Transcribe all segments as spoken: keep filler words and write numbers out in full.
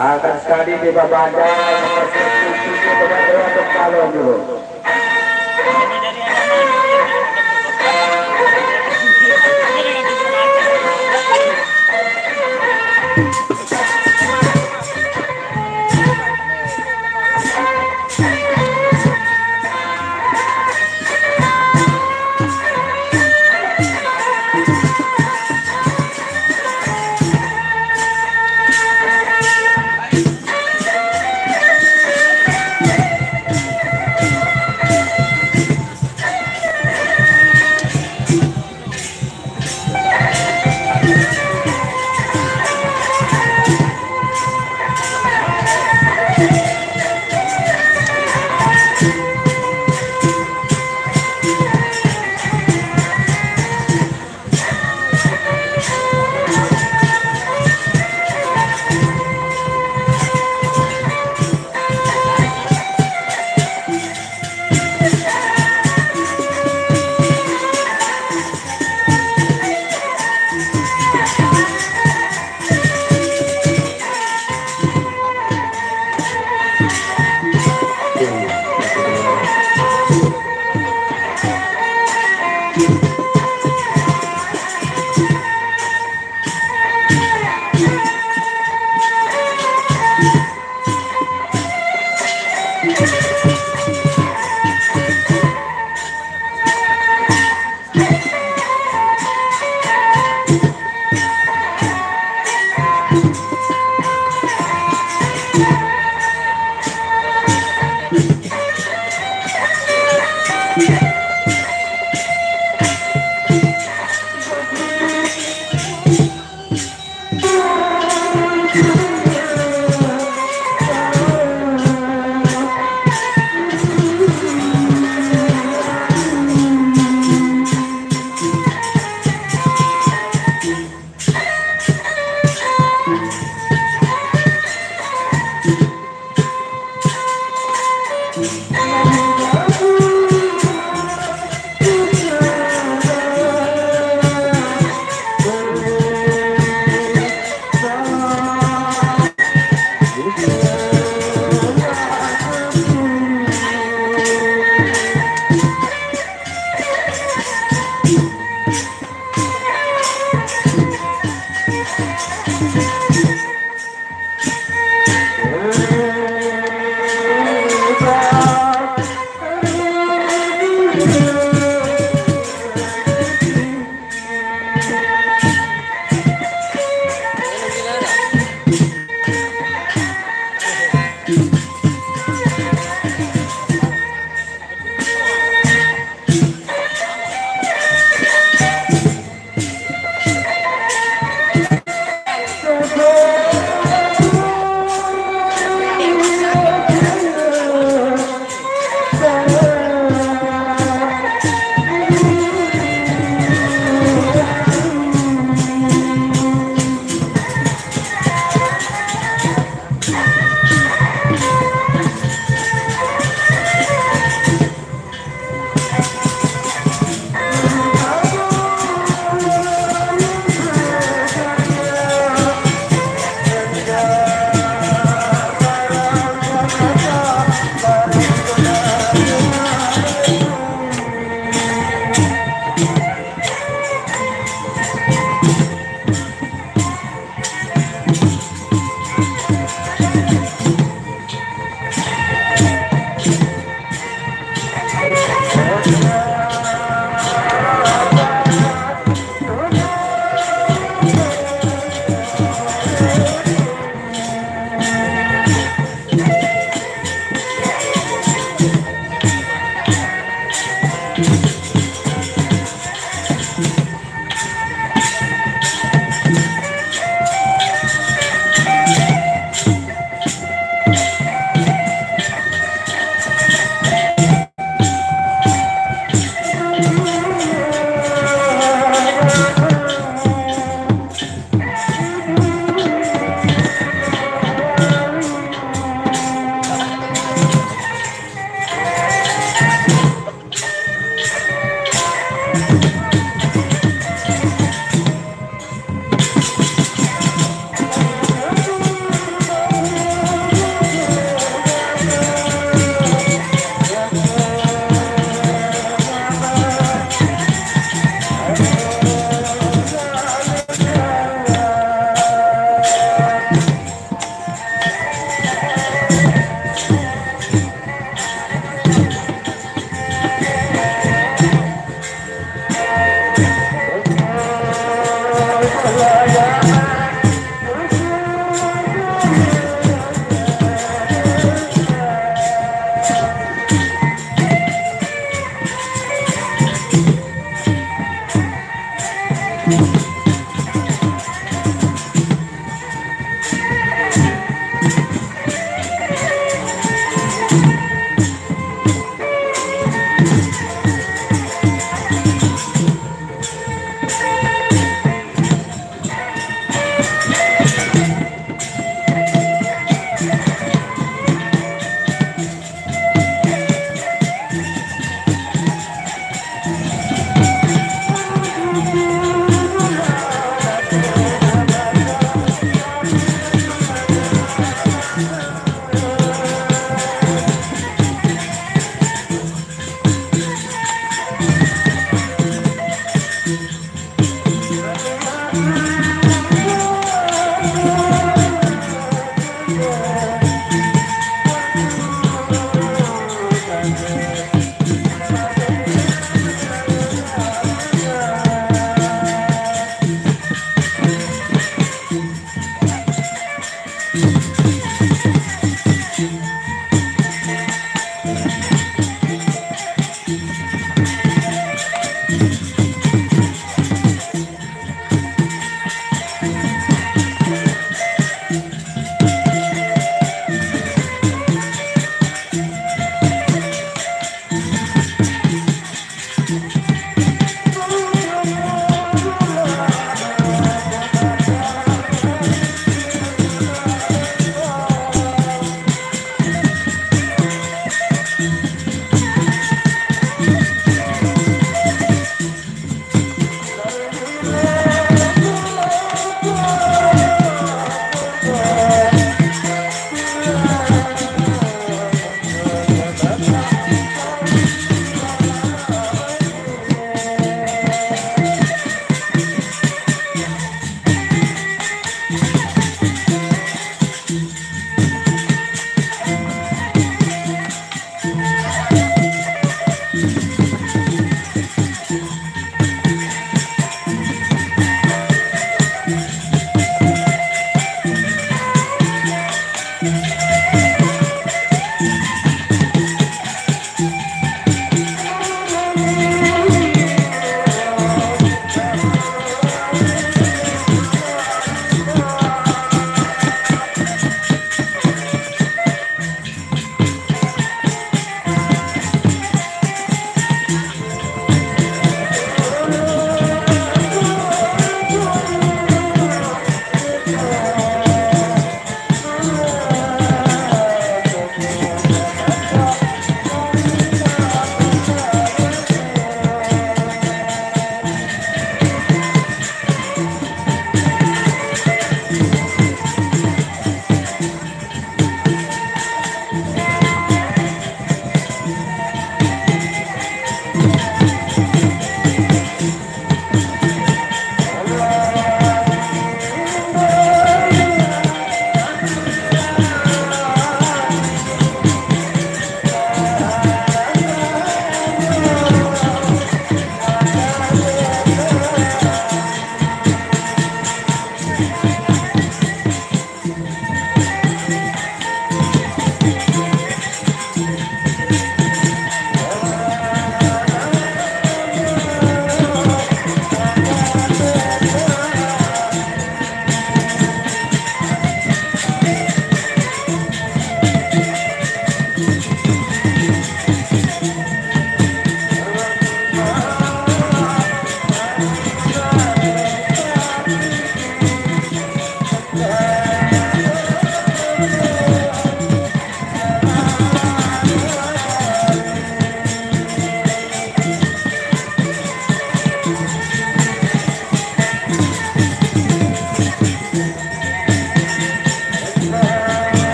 Akan sekali di babanda nomor tujuh, nomor dua, nomor dua, nomor dua.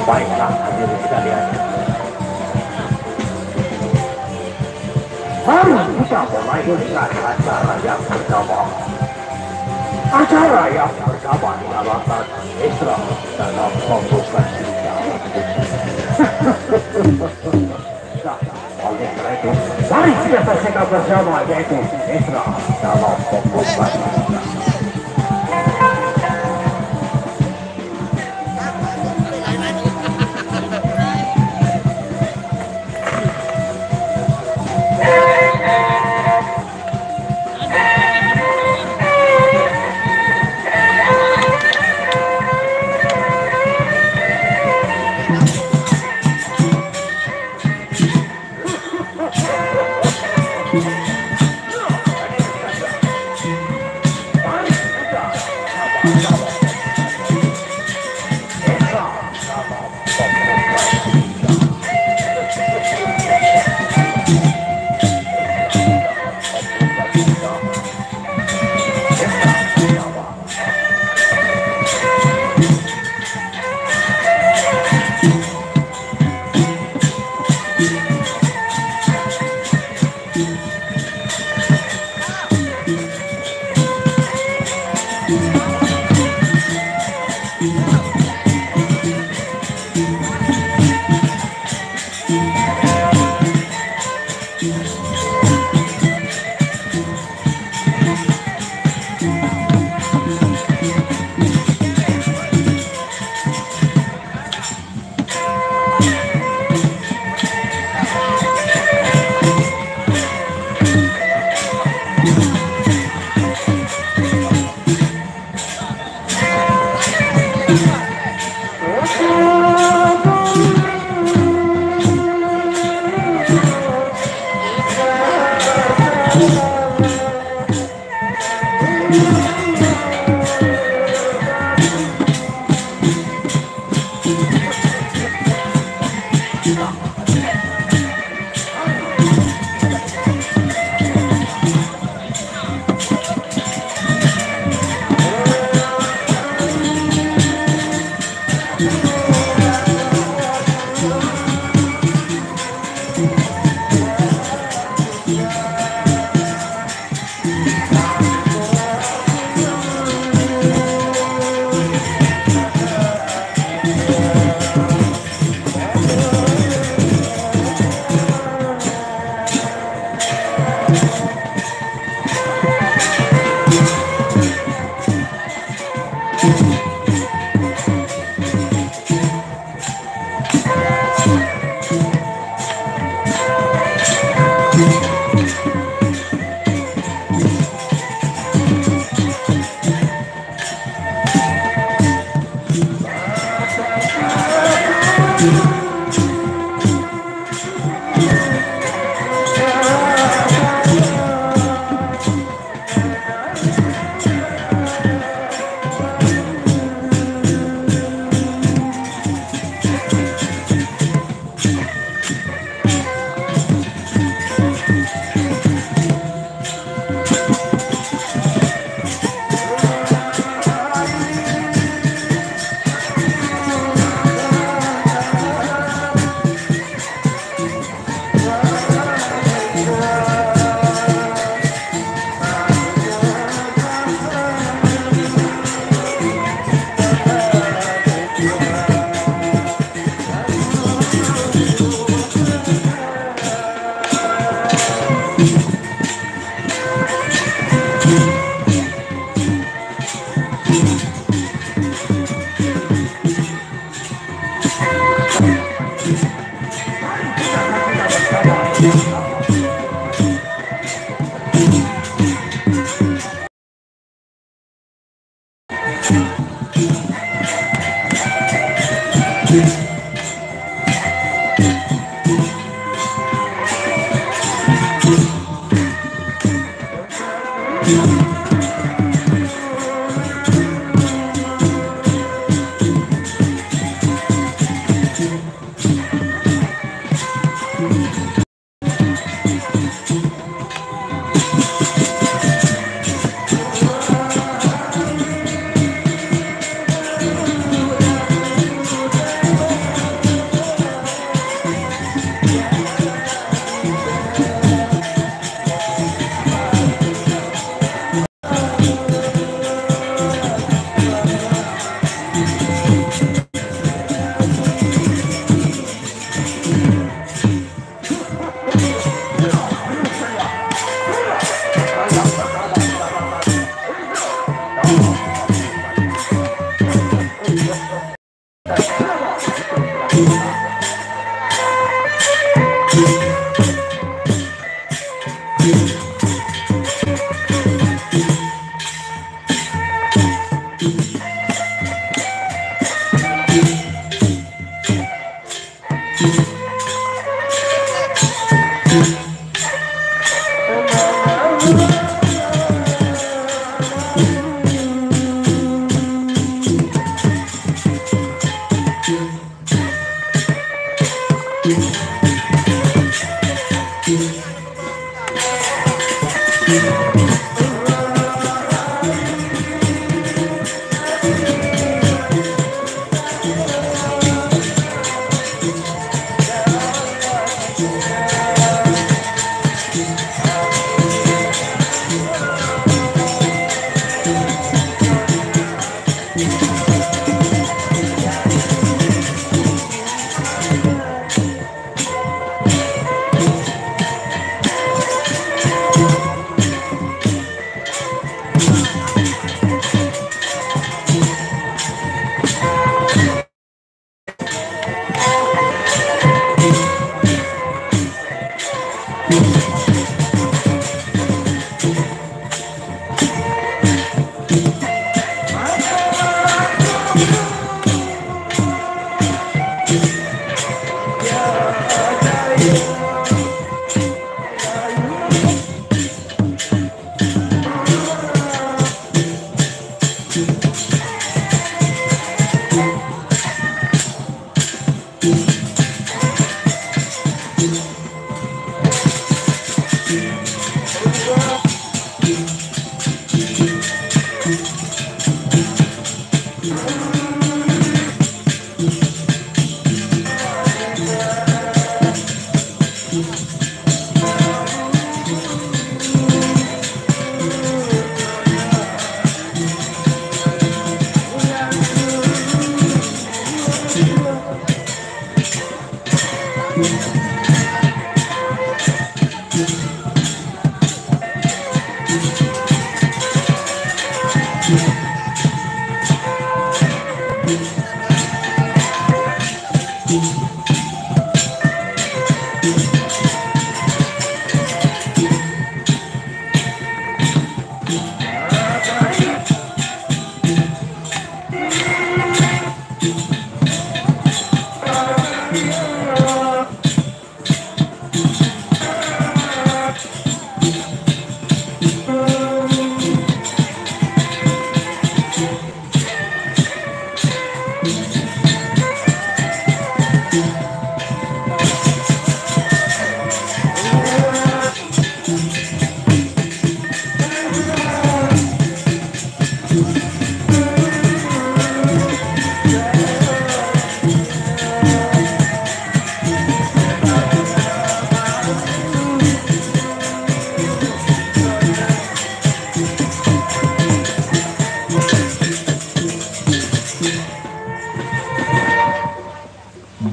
Baiklah, hadirin sekalian, mari kita mulai dengan acara yang pertama. Acara yang pertama dinamakan Isra dalam Pembukaan Kita. Nah, oleh karena itu, mari kita saksikan bersama, yaitu Isra dalam Pembukaan Kita.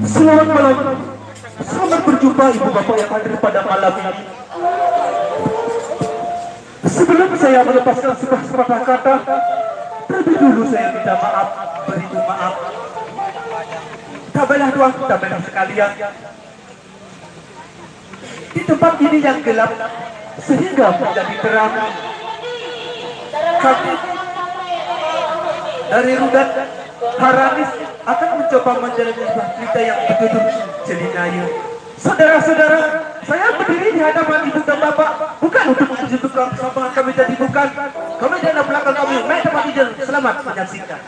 Selamat malam. Selamat berjumpa ibu bapak yang hadir pada malam ini. Sebelum saya melepaskan sepatah kata, terlebih dulu saya minta maaf, beribu maaf. Tak banyak doang, tak banyak sekalian. Di tempat ini yang gelap sehingga menjadi terang. Kami dari Rudat Haranis akan mencoba menjalani sebuah cerita yang begitu jelinaya. Saudara-saudara, saya berdiri di hadapan ibu dan bapak bukan untuk menunjukkan kesombongan kami tadi, bukan. Kami di belakang kami, naik tempat tidur. Selamat menyaksikan.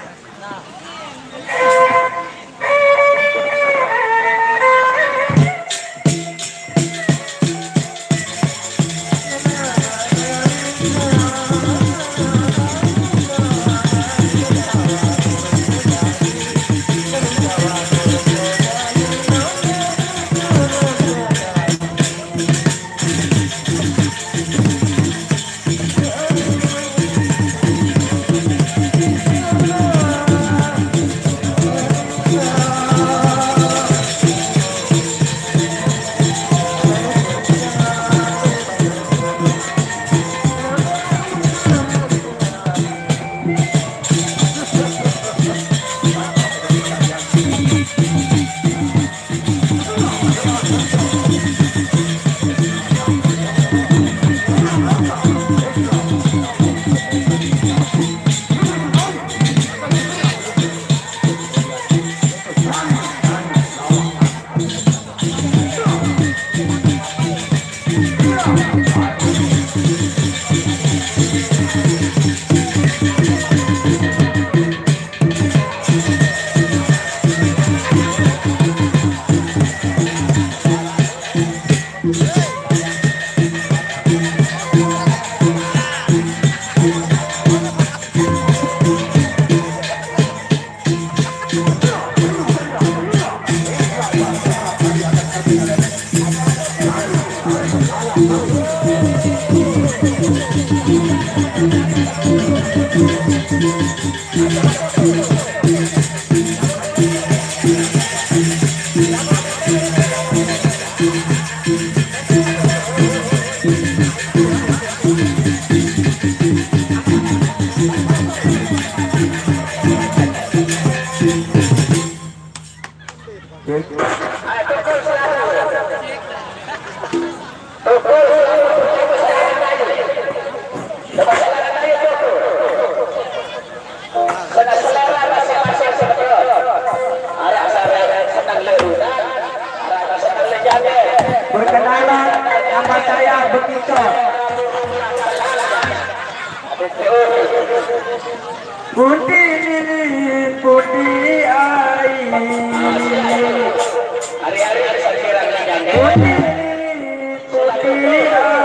Perkenalan, nama saya Bekicot. Putih lilin, putih air. Putih lilin, putih air.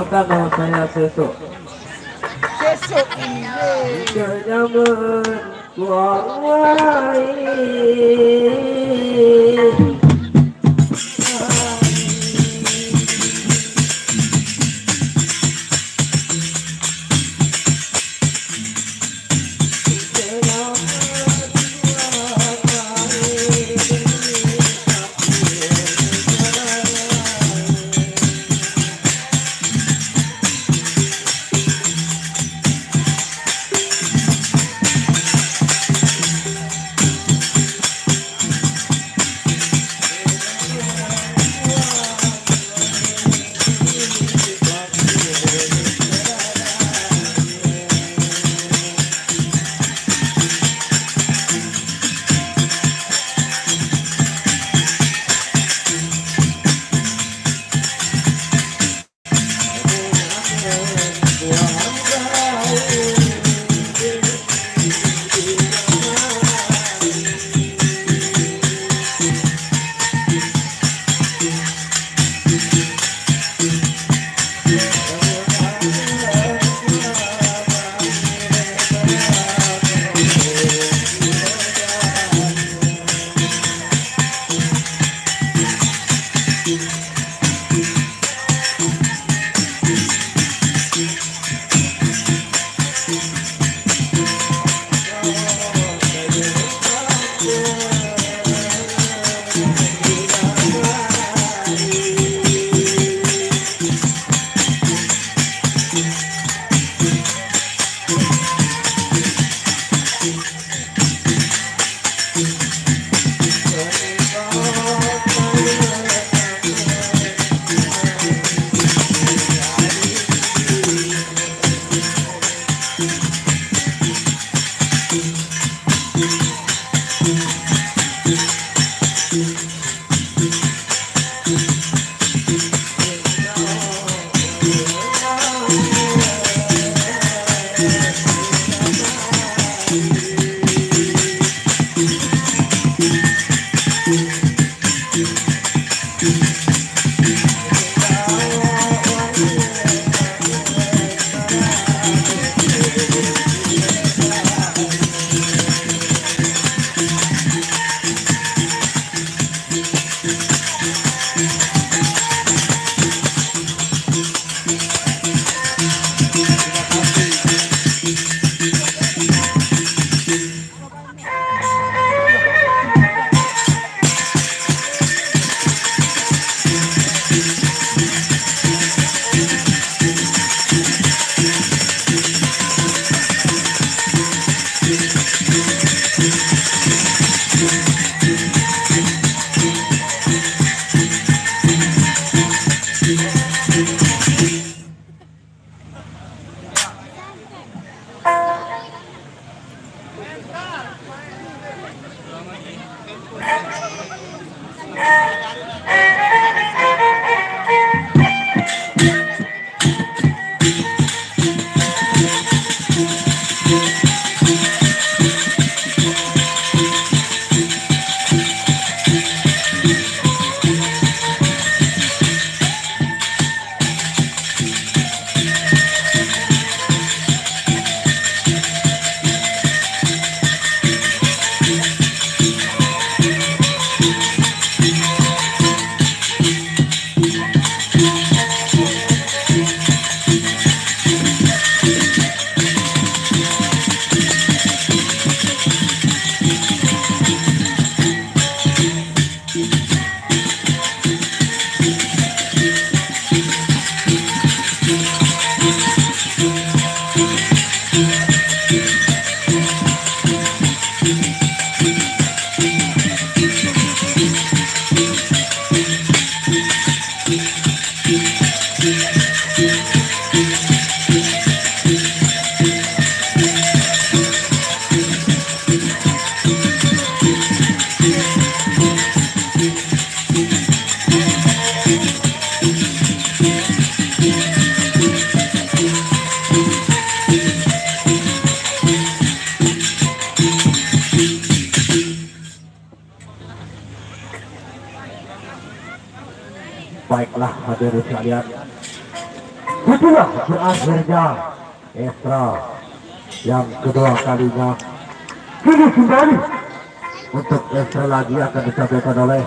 Kenalkan nama saya Sesok. Sesok ini. Jangan Hadirin sekalian, itulah berakhirnya Extra yang kedua kalinya. Kini kembali untuk Extra lagi akan disampaikan oleh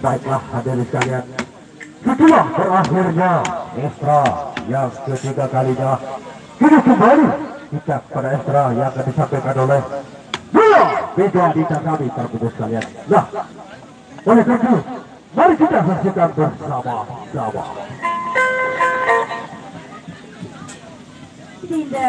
Baiklah, hadirin sekalian, setelah berakhirnya Esra yang ketiga kalinya, kita kembali kita kepada Esra yang akan disampaikan oleh Bella Beda di kami, para pemirsa sekalian. Nah, oleh karena itu, mari kita saksikan bersama-sama. Dinda.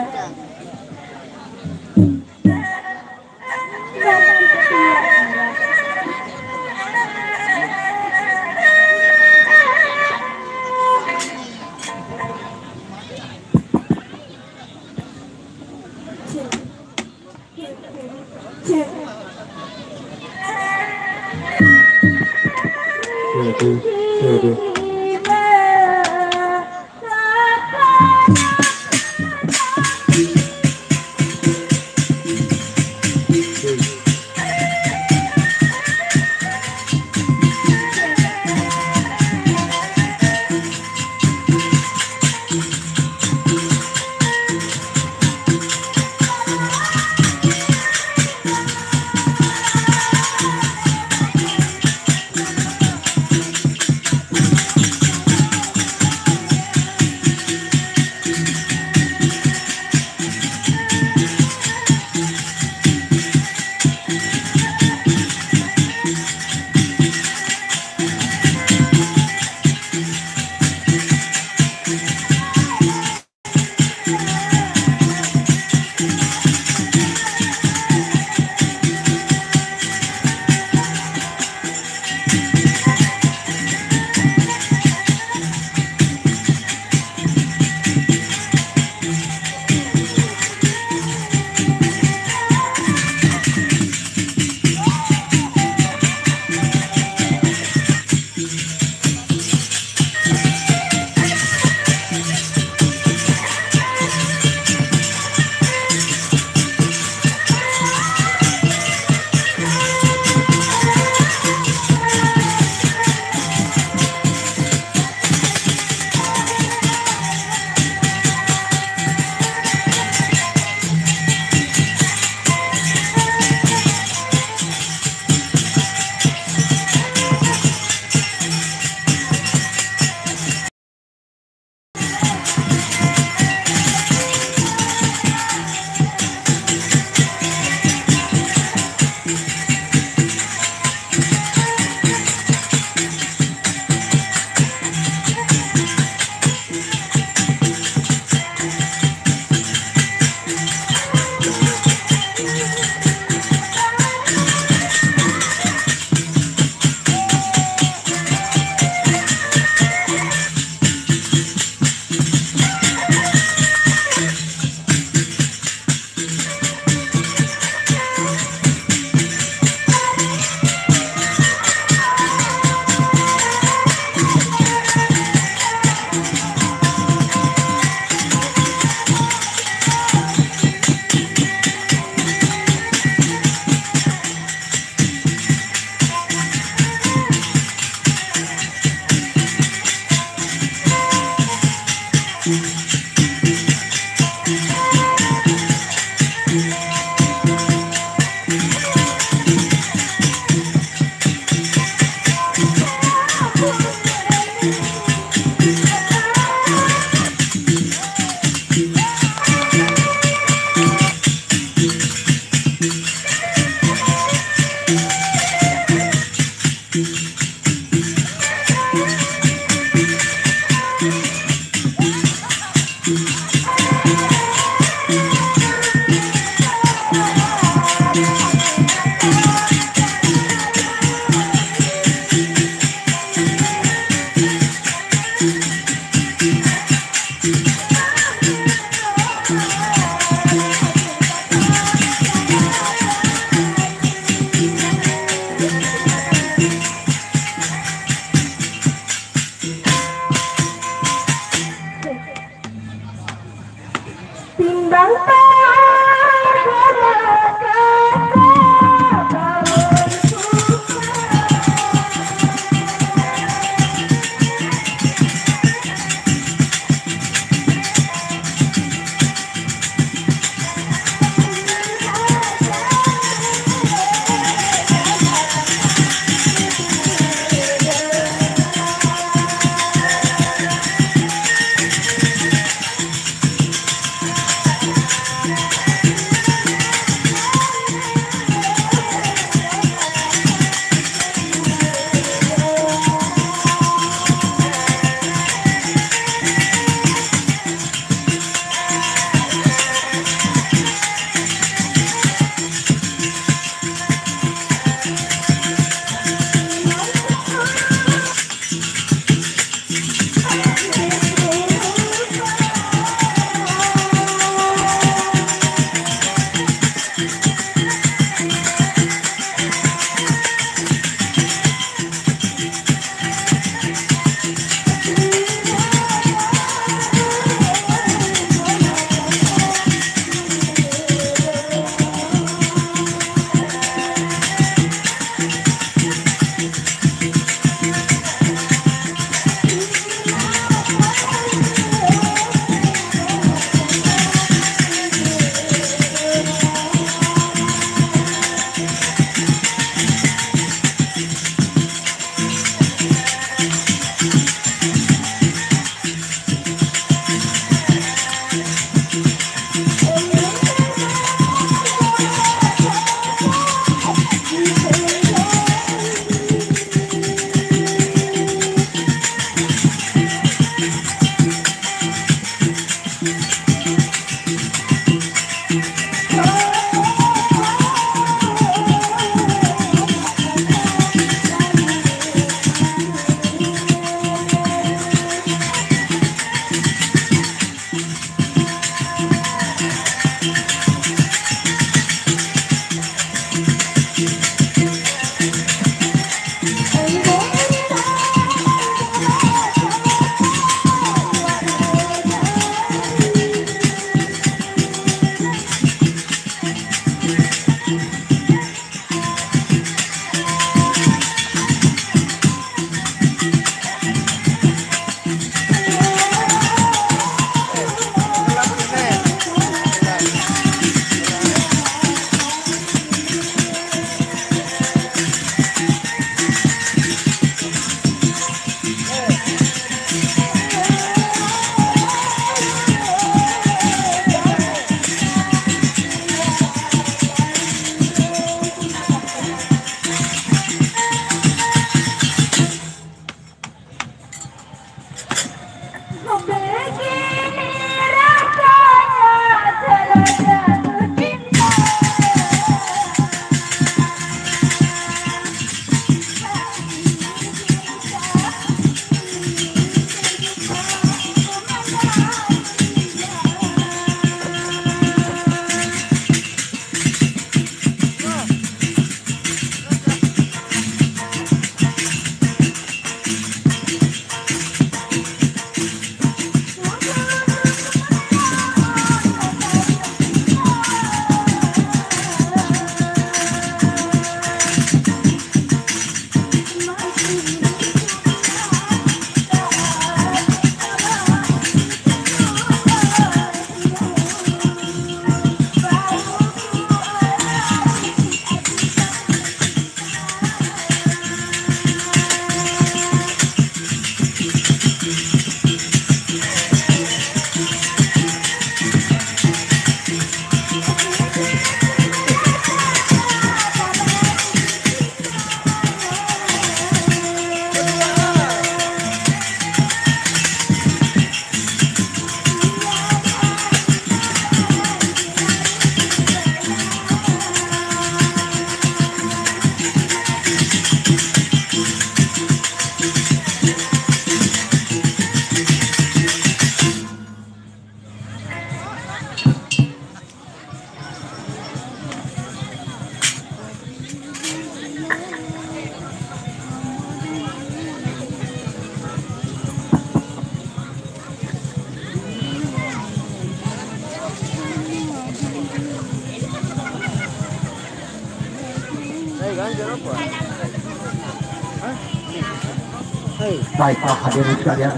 Baiklah, hadirin sekalian.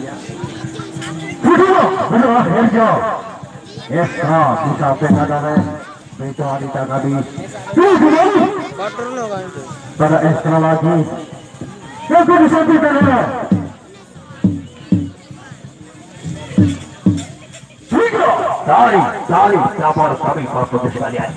Sudah berakhirnya Esra di samping ada Ren. Itu wanita kami. Ini kembali pada Esra lagi. Yang bisa kita dengar. Tiga, tarik, tarik, sabar kami, Bapak Ibu sekalian.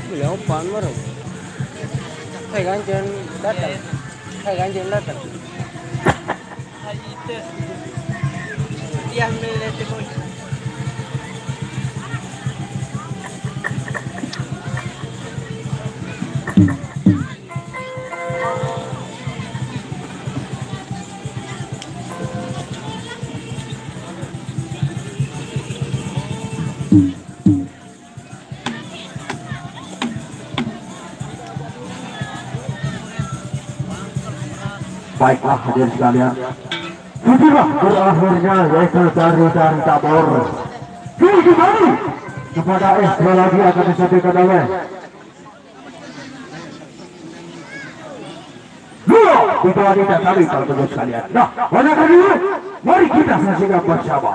Leo pan maro. Hai ganjen datang. Hai ganjen datang. Hai itu. Dia mele temui. Baiklah, hadirin sekalian, sudah berakhirnya yaitu tari-tari cabur. Kini kembali kepada, eh, sekali lagi akan disampaikan oleh dua itu wanita kami, para pengunjung sekalian. Nah, wanita dulu, mari kita saksikan bersama.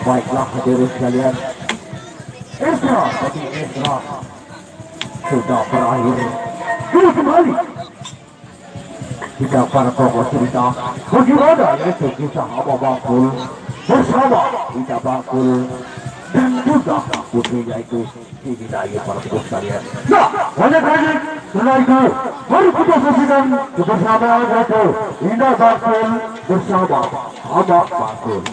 Baiklah, hadirin sekalian, Ezra, tadi Ezra sudah berakhir. Dua kembali. Kita para tokoh cerita, bagaimana yaitu kisah Abah Bangkul bersama Ida Bangkul dan juga putrinya itu. Ini dah, ya, para tokoh sekalian. Nah, banyak lagi. Setelah itu, mari kita saksikan kebersamaan yaitu Ida Bangkul bersama Abah Bangkul.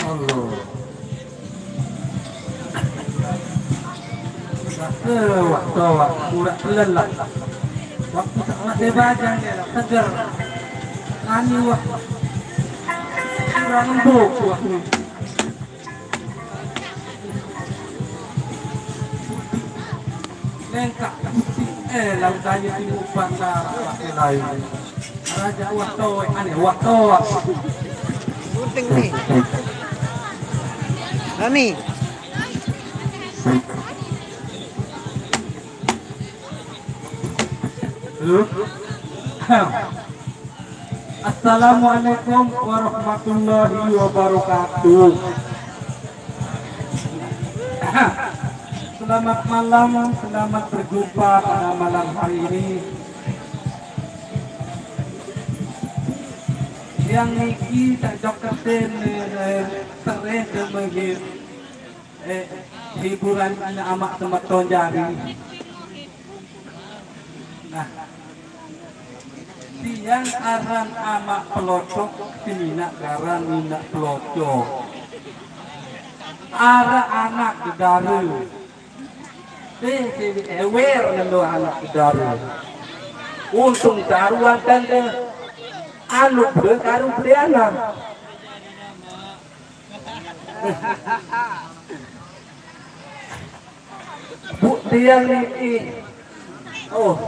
Allah. Rasa wak tawak, urak pelan lah. Waktu tak nak dia bajang dia lah, segar. Ani wak. Kurang empuk wak ni. Lengkap putih, eh, laut daya timur bandar, wak lain. Raja wak tawak, ani wak tawak. Gunting ni. Rami. Halo. Assalamualaikum warahmatullahi wabarakatuh. Selamat malam, selamat berjumpa pada malam hari ini. Yang niki tak joketin, eh, tereh dan menghib-, eh, hiburan anak amak semeton jari. Nah, tiang aran amak pelotok, si minaq aran minaq pelocok. Araq anak dedare. Eh, dewe ewer nendo anak dedare. Untung taruan tande anu bekaru beriana. Buk tiang niki, oh,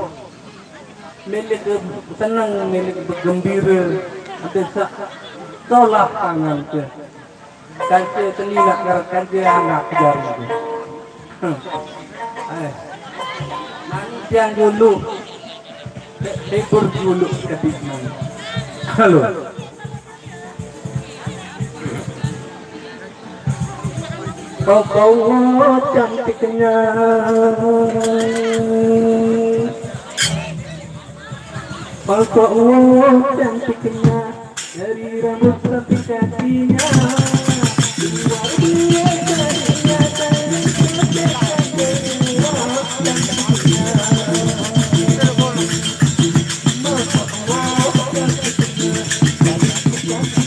milik seneng, milik begembira, ada sak solah tangan ke. Kance teni nak ngaran kance anak jari ke. Hmm. Eh. Nani tiang dulu. Libur dulu kedik nani. Halo. Bau-bau cantiknya. Masya Allah, cantiknya, dari rambut sampai kakinya. Luar biasa, dia cantik, cantik, cantik. Masya Allah, cantiknya, cantik di dunia. Luar biasa, dia cantik, cantik, cantik.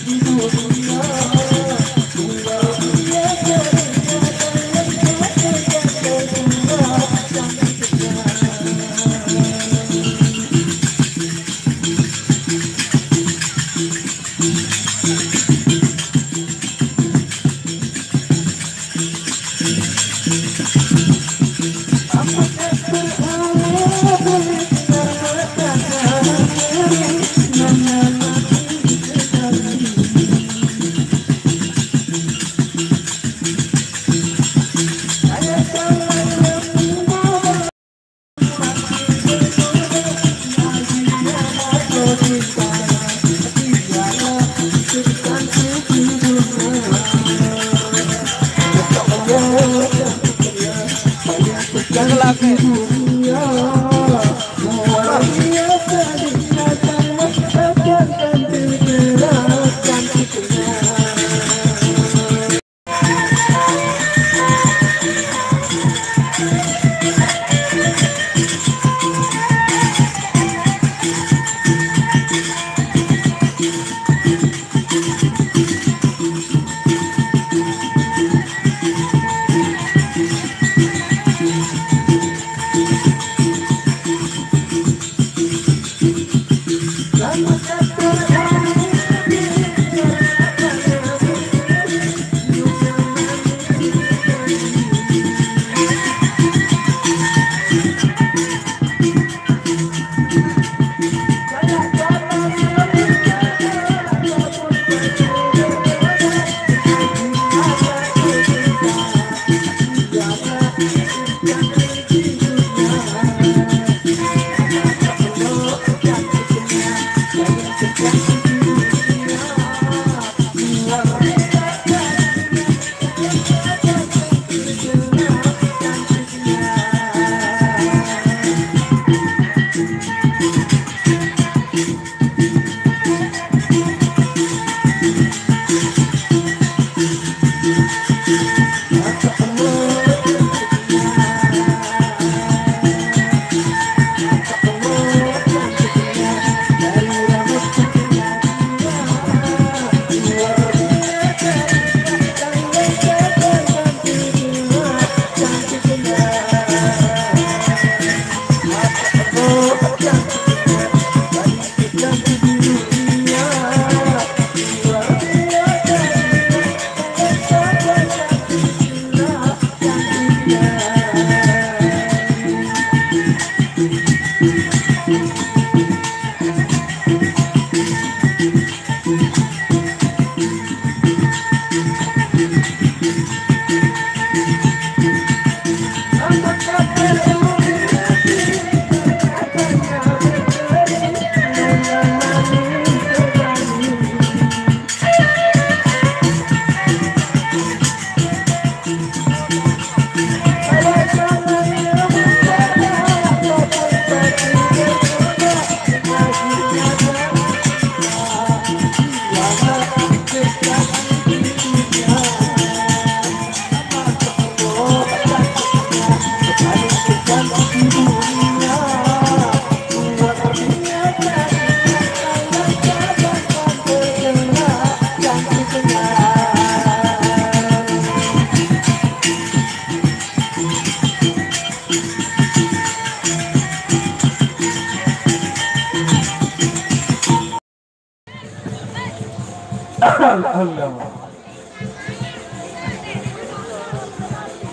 Allah.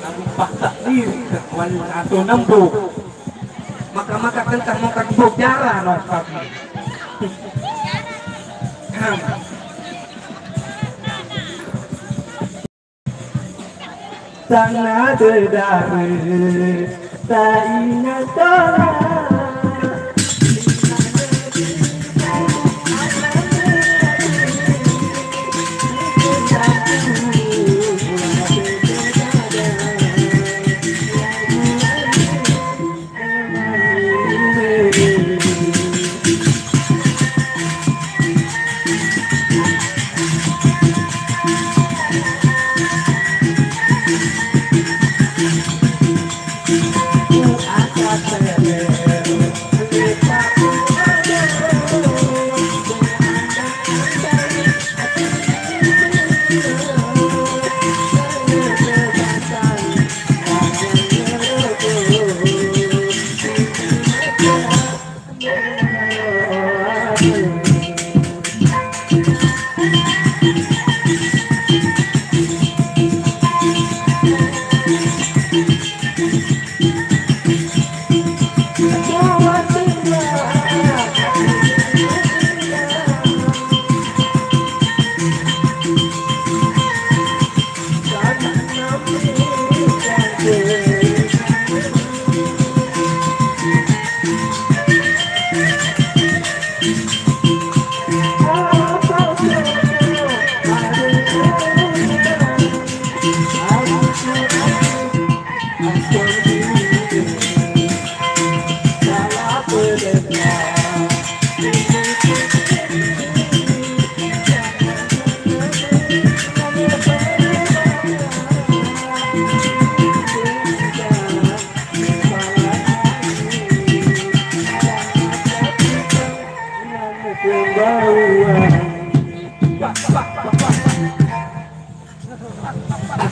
Lagu Pak Takdir, kuali satu nembu. Maka-maka tentang mongkat bojara no kami. Sana dedare, tak ingat orang.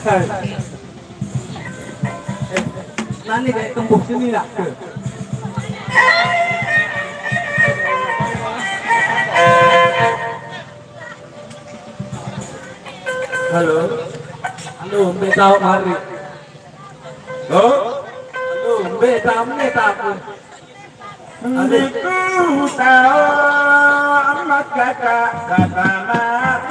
Hei. Eh, nani kayak tumbuh sini nak ke? Halo. Halo, mbe tau mari. Halo. Halo, mbe tau mne tak. Ndiku tau amat kakak kata mak.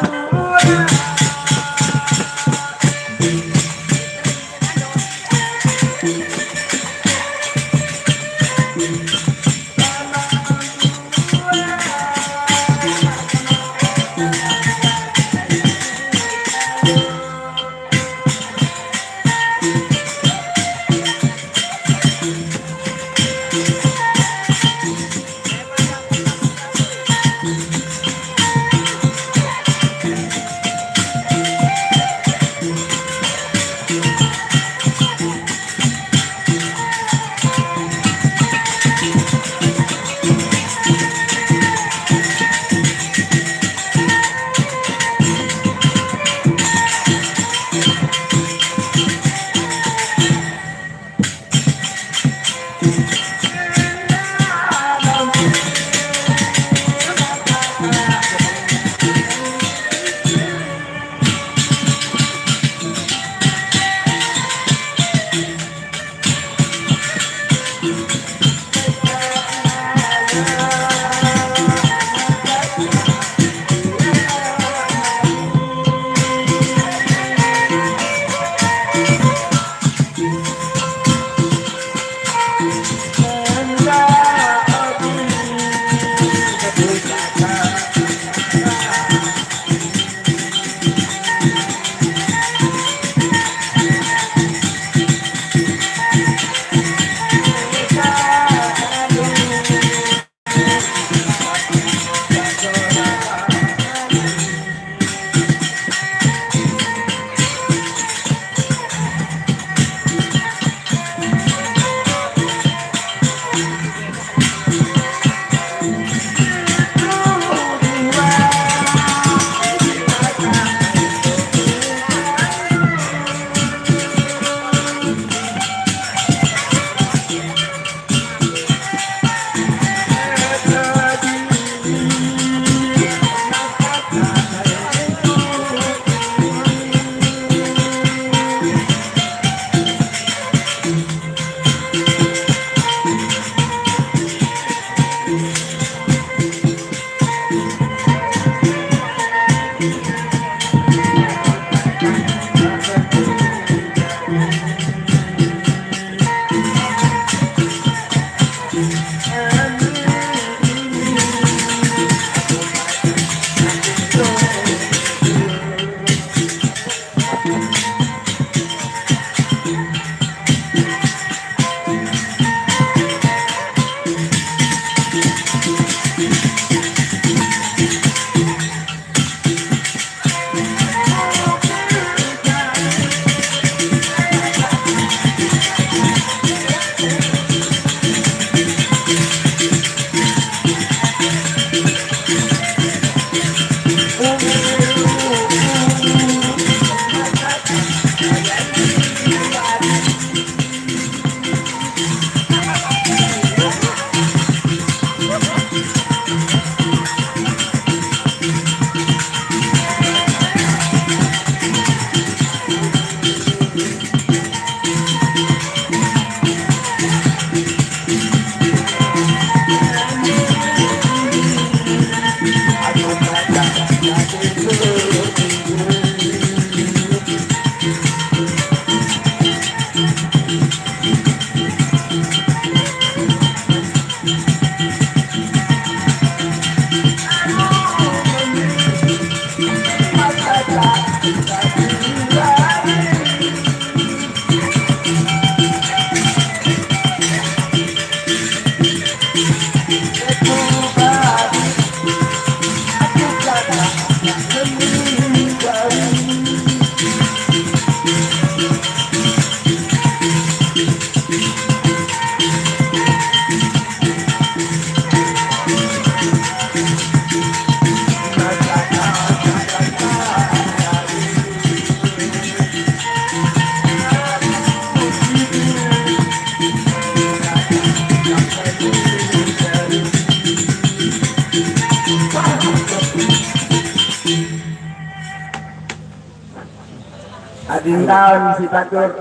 Intan si Batur,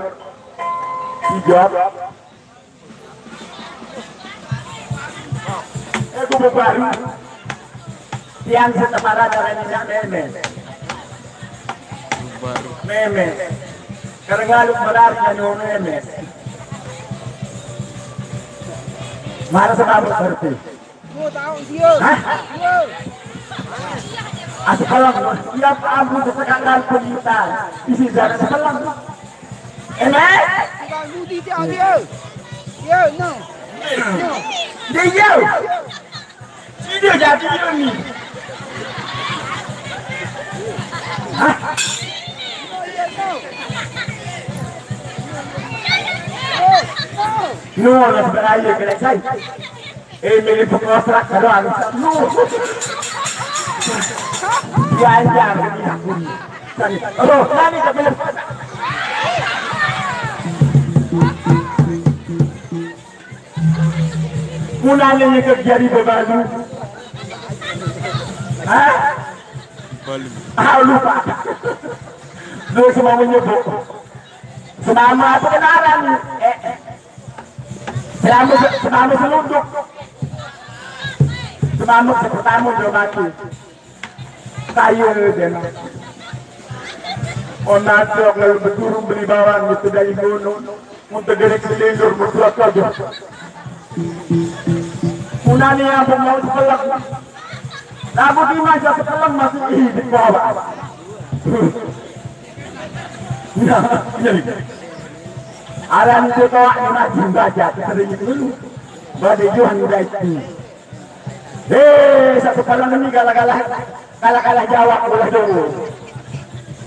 si Job. Eh, Kubu Baru. Tiang setempat ada yang tidak memes. Memes. Karena ngaluk berarti anu memes. Mana sebab berarti? Hah? Aspalang, siap ampun sekarang penyitaan. Isi darah sepalang. Enak? Tukang budi dia, dia. Dia, no. No. Dia, dia. Dia jadi dia ni. Hah? No, no, sebenarnya kena saya. Eh, milih pengkontrak, aduh, anu, lu. Diajar ini aku ni. Tadi, aduh, nani tak boleh. Mulanya ke jari bebalu. Hah? Balu. Ah, lupa. Lu semua menyebut. Semama apa kenaran? Eh, eh. Selama, selama selunduk. Selama pertama dia mati. Kaya dia. Oh, nanti kalau berturun beli bawang itu dari gunung. Untuk diri kelindur berbuat saja. Punani yang mau sekolah. Rambut di masa sekolah masih di bawah. Nah, jadi. Aran itu toa ni mah jin baja, kita rindu dulu. Bade Johan udah itu. Eh, satu kalang ini kalah-kalah, kalah-kalah Jawa, kalah Jawa.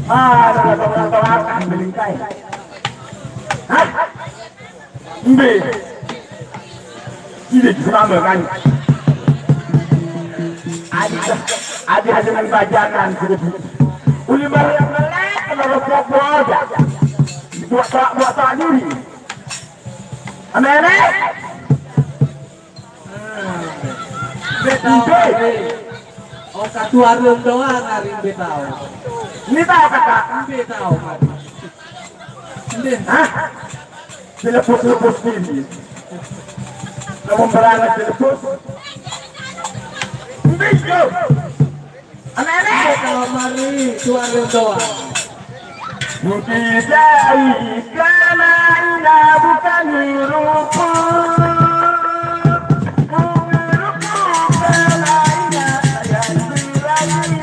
Ah, ada orang-orang akan melingkai. Hah? Mbe. Ini sama kan? Adi, adi ada yang bajakan sedikit. Uli balik melek, kalau rokok aja. Buat tak, buat tak diri. Aneh-aneh. Mbe tao. Mbe. Mbe. Oh, katuarung doang ari mbe tao. Ini tahu kata. Mbe tao, Mat. Mbe. Hah? Dilepus-lepus ini. Kamu beranak dilepus. Mbe, yo. Aneh-aneh. Kalau mari tuan doa. Mungkin dari karena bukan rumput. Rumput karena yang berani.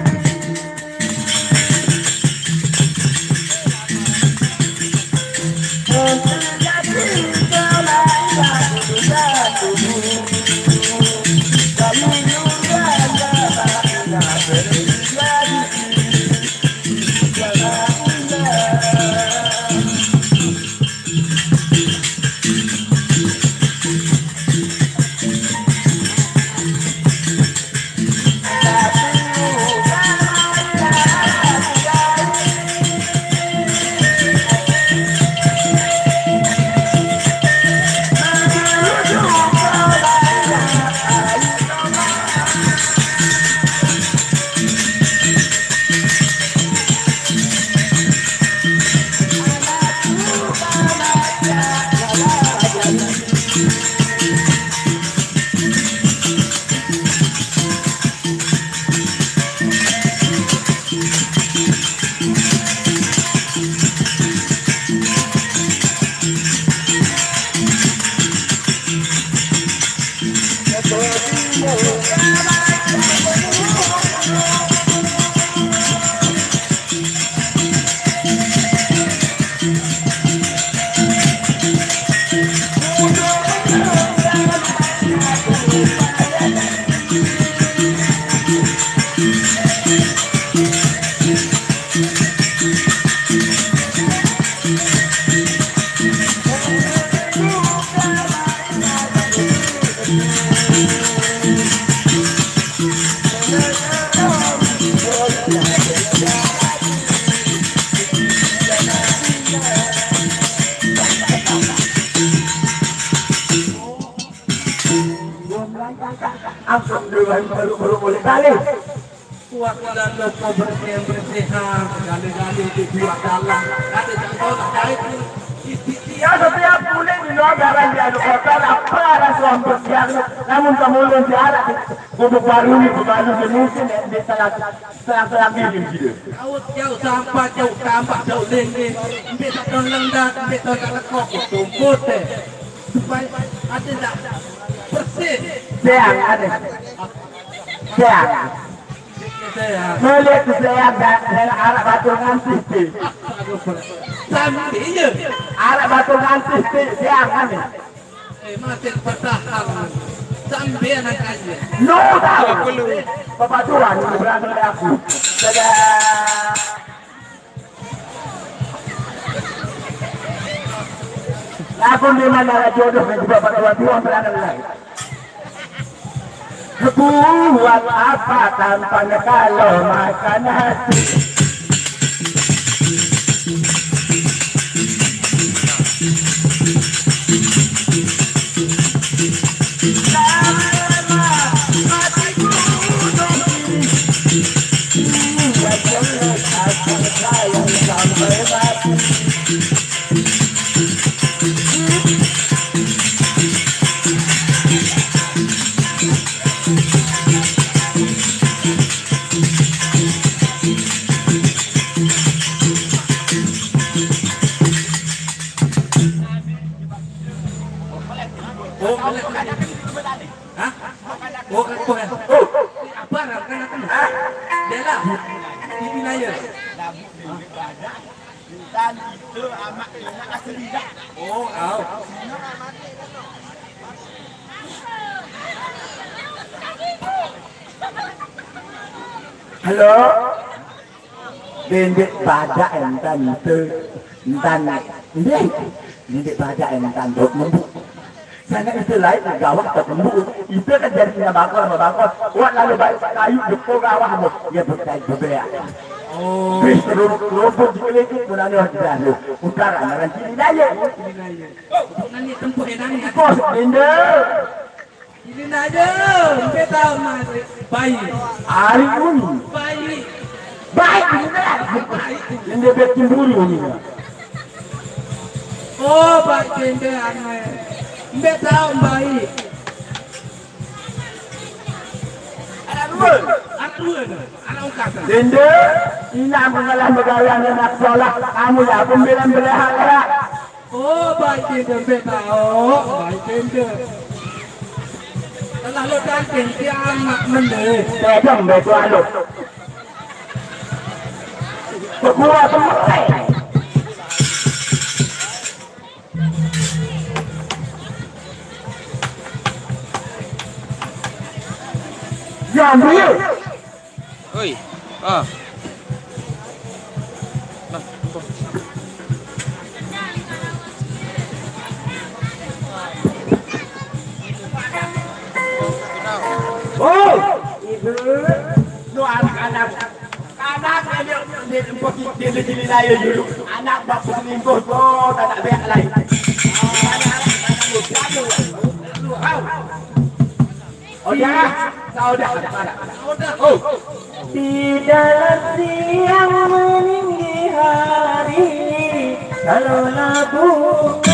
Ampun, dulu baru, baru boleh balik. Buat dalam loko bersih-bersihan, segala-gala di buat dalam. Ada tak tahu nak cari tu. Isi dia setiap bulan di luar barang dia ada kotor, apa arah suam bersihan. Namun kamu ulun ziarah di Gubuk Baru ni, Gubuk Baru ni mungkin dia salah, salah, salah diri dia. Tahu jauh sampah, jauh tambah, jauh lengkeng. Ambil tak tahu lengkap, ambil tak tahu lekok, tumput deh. Supaya ada tak bersih. Siang, ada. Siang. Saya. Melihat saya dan saya arak batu nganti ti. Sambil je. Arak batu nganti ti siang kami. Eh, masih patah. Sambil nak aja. No tahu. Bapak Tuhan ini berangkat dari aku. Dadah. Lagu di mana jodoh dan juga pada waktu yang berada lain. Buat apa tampaknya kalau makan hati. Hah? Oh, oh, oh. Apa nak kena kena? Dia lah. Ini naya. Dan itu amat kena asli dah. Oh, au. Halo. Dendek badak entan tu. Entan. Ini. Dendek badak entan tu. Sangat itu lain gawah tak tembus. Itu kan jadi punya bakor sama bakor. Buat lalu baik kayu jepur gawah tu. Dia bukan berbelak. Oh. Bis terus terus di kelekit pun ada orang tidak tu. Utara makan sini daya. Nani tempuh yang nani. Bos benda. Ini aja, kita tahu mas. Baik. Hari ini. Baik. Baik juga. Baik. Yang dia bikin dulu ni. Oh, baik benda aneh. Mbak tahu baik. Anak dua. Anak dua tu. Anak ungkas tu. Denda, inang pengalah negara dan nak sekolah. Kamu ya, pembelan belahan ya. Oh, baik benda, mbak tahu. Baik benda. Telah lo tangkeng, dia anak mende. Sedang betul lo. Berkuat semua. Ya, ambil. Oi. Ah. Nah, tuh. Oh, ibu. Lu anak-anak. Anak dia, dia, dia, dia, dia, dia, dia, dia, dia, anak bak selingkuh tu, tak nak berak lain. Anak-anak, anak lu, anak lu, anak lu, hau. Odah, saudah, saudah. Oh. Di dalam siang meninggi hari, kalau labuh